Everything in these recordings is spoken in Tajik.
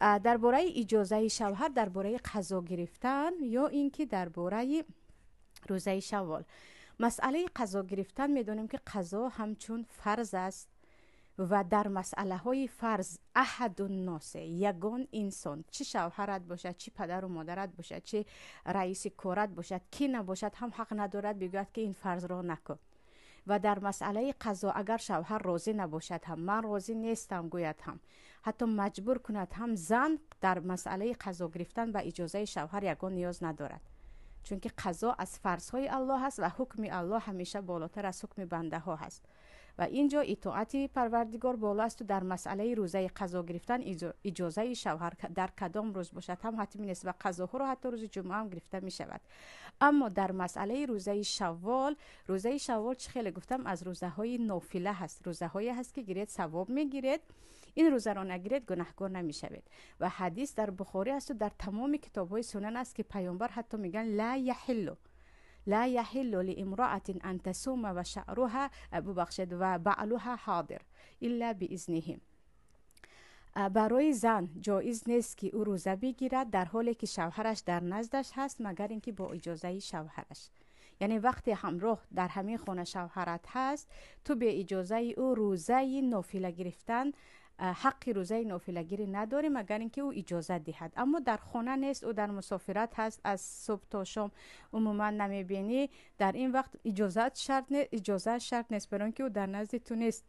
Дар бораи иҷозаи шавҳар, дар бораи қазо гирифтан ё ин ки дар бораи рӯзаи шаввол. Масъалаи қазо гирифтан, медонем, ки қазо ҳамчун фарз аст ва дар масъалаҳои фарз аҳадунносе, ягон инсон, чӣ шавҳарат бошад, чӣ падару модарат бошад, чӣ раиси корат бошад, кӣ набошад ҳам, ҳақ надорад бигӯяд, ки ин фарзро накун. Ва дар масъалаи қазо агар шавҳар розӣ набошад ҳам, ман розӣ нестам гӯяд ҳам, ҳатто маҷбур кунад ҳам, зан дар масъалаи қазо гирифтан ба иҷозаи шавҳар ягон ниёз надорад, чунки қазо аз фарзҳои Аллоҳ аст ва ҳукми Аллоҳ ҳамеша болотар аз ҳукми бандаҳо ҳаст ва ин ҷо итоати Парвардигор боло асту. Дар масъалаи рӯзаи қазо гирифтан иҷозаи шавҳар дар кадом рӯз бошад ҳам ҳатмӣ нест ва қазоҳоро ҳатто рӯзи ҷумъа ҳам гирифта мешавад. Аммо дар масъалаи рӯзаи шаввол, рӯзаи шаввол, чӣ хеле гуфтам, аз рӯзаҳои нофила ҳаст, рӯзаҳое ҳаст, ки гиред, савоб мегиред, ин рӯзаро нагиред, гунаҳгор намешавед. Ва ҳадис дар Бухорӣ асту дар тамоми китобҳои сунан аст, ки Паёмбар ҳатто мегӯянд: ла яҳиллу, ла яҳиллу лиимраатин ан тасума ва шаъруҳа, бубахшед, ва баълуҳа ҳодир илла биизниҳи. Барои зан ҷоиз нест, ки ӯ рӯза бигирад, дар ҳоле ки шавҳараш дар наздаш ҳаст, магар ин ки бо иҷозаи шавҳараш. Яъне вақте ҳамроҳ дар ҳамин хона шавҳарат ҳаст, ту бе иҷозаи ӯ рӯзаи нофила гирифтан, ҳаққи рӯзаи нофилагирӣ надорӣ, магар ин ки ӯ иҷозат диҳад. Аммо дар хона нест, ӯ дар мусофират ҳаст, аз субҳ то шом умуман намебинӣ, дар ин вақт иҷозат шарт не, иҷозат шарт нест, барои ин ки ӯ дар назди ту нест.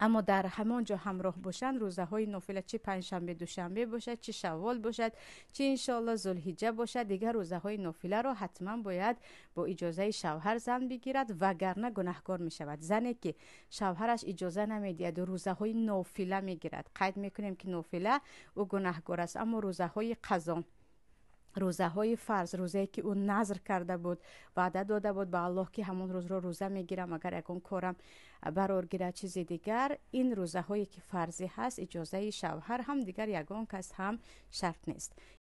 Аммо дар ҳамон ҷо ҳамроҳ бошанд, рӯзаҳои нофила, чӣ панҷшанбе, душанбе бошад, чӣ шаввол бошад, чӣ иншоалло зулҳиҷҷа бошад, дигар рӯзаҳои нофиларо ҳатман бояд бо иҷозаи шавҳар зан бигирад, вагарна гунаҳкор мешавад. Зане ки шавҳараш иҷоза намедиҳаду рӯзаҳои нофила мегирад, қайд мекунем, ки нофила, ӯ гунаҳкор аст. Аммо рӯзаҳои қазо, рӯзаҳои фарз, рӯзае ки ӯ назр карда буд, ваъда дода буд ба Аллоҳ, ки ҳамон рӯзро рӯза мегирам, агар ягон корам барор гирад, чизи дигар, ин рӯзаҳое ки фарзӣ ҳаст, иҷозаи шавҳар ҳам, дигар ягон кас ҳам шарт нест.